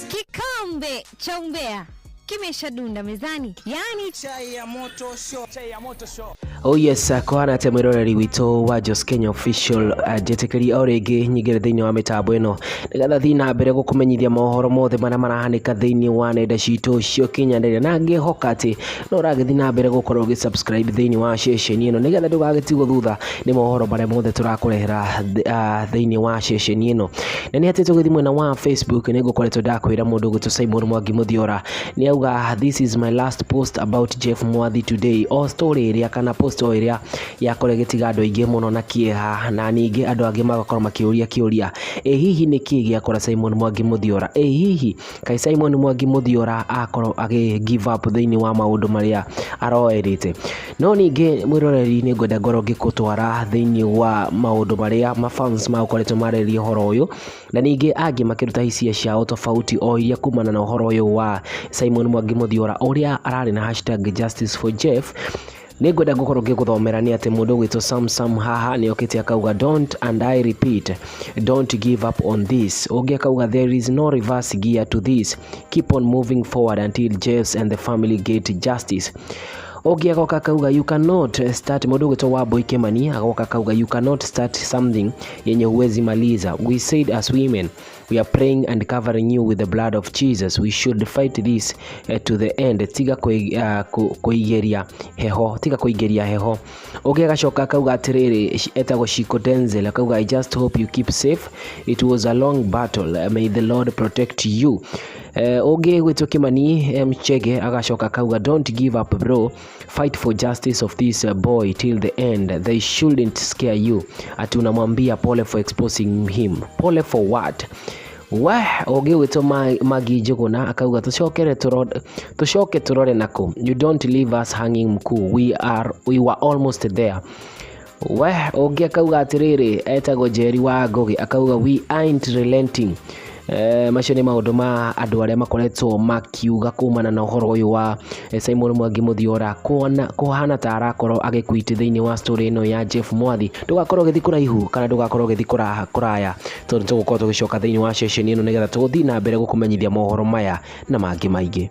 Kikombe cha umbea kimeshadunda mezani, yaani Chai ya moto show. Chai ya moto show. Oh yes, kũhana atĩa mwĩroreri witũ wa Jos Kenya Official? Njĩtĩkĩria o rĩngĩ nyingĩre thĩinĩ wa mĩtambo ĩno nĩgetha thiĩ na mbere gũkũmenyithia mohoro mothe marĩa marahanĩka thĩinĩ wa nenda citũ cia ũkinyanĩria, na ngĩhoka atĩ no ũragĩthiĩ na mbere gũkorwo ũgĩ subscribe thĩinĩ wa ceceni ĩno nĩgetha ndũgagĩtigwo thutha nĩ mohoro marĩa mothe tũrakũrehera thĩinĩ wa ceceni ĩno. Na nĩ atĩ tũgĩthiĩ mwena wa Facebook, nĩ ngũkoretwo ndakwĩra mũndũ ũgwĩtwo Simon Mwangi Mũthiora nĩ auga, "This is my last post about Jeff Mwathi today." O story ĩrĩa kana post o ĩrĩa yakorwo ĩgĩtiga andũ aingĩ mũno na kĩeha, na ningĩ andũ angĩ magakorwo makĩũria kĩũria, ĩ hihi nĩ kĩĩ gĩakora Simon Mwangi Mũthiora? Ĩ hihi kaĩ Simon Mwangi Mũthiora akorwo agĩ give up thĩinĩ wa maũndũ marĩa aroerĩte? No ningĩ mwĩroreri, nĩ ngwenda ngorwo ngĩgũtwara thĩinĩ wa maũndũ marĩa mafans magũkoretwo marĩrĩria ũhoro ũyũ, na ningĩ angĩ makĩruta hisia ciao tofauti o iria kumana na ũhoro ũyũ wa Simon Mwangi Mũthiora ũrĩa ararĩ na #JusticeForJeff. Nĩ ngwenda gũkorwo ngĩgũthomera nĩ atĩ mũndũ ũgwĩtwo Sam Sam haha nĩ okĩte akauga, "Don't, and I repeat, don't give up on this." Ũngĩ akauga, "There is no reverse gear to this. Keep on moving forward until Jeffs and the family get justice." Ũngĩ agoka akauga, "You cannot start." Mũndũ ũgwĩtwo Wambui Kimani agoka akauga, "You cannot start something yenye huwezi maliza. We said as women we are praying and covering you with the blood of Jesus. We should fight this to the end. Tiga kũigeria heho, tiga kũigeria heho." Ũngĩ agacoka akauga atĩrĩrĩ, etagwo Shiko Denzel, akauga, "I just hope you keep safe. It was a long battle. May the Lord protect you." Ũngĩ gwĩtwo Kimani Mchege agacoka akauga, "Don't give up, bro. Fight for justice of this boy till the end. They shouldn't scare you. Ati unamwambia pole for exposing him? Pole for what?" We ũngĩ gwĩtwo Magi Njũgũna akauga, "Tũcokere tũrore, tũcoke tũrore nakũ. You don't leave us hanging, mkuu. We were almost there." We ũngĩ akauga atĩrĩrĩ, etagwo Njeri wa Ngũgĩ, akauga, "We ain't relenting." Macio nĩ maũndũ ma andũ arĩa makoretwo makiuga kumana na ũhoro ũyũ wa Simon Mwangi Mũthiora kuona kũhana ta arakorwo agĩquit thĩinĩ wa story ĩno ya Jeff Mwathi. Ndũgakorwo ũgĩthiĩ kũraihu kana ndũgakorwo ũgĩthiĩ kũraya, tondũ tũgũkorwo tũgĩcoka thĩinĩ wa ceceni ĩno nĩgetha tũgũthiĩ na mbere gũkũmenyithia mohoro maya na mangĩ maingĩ.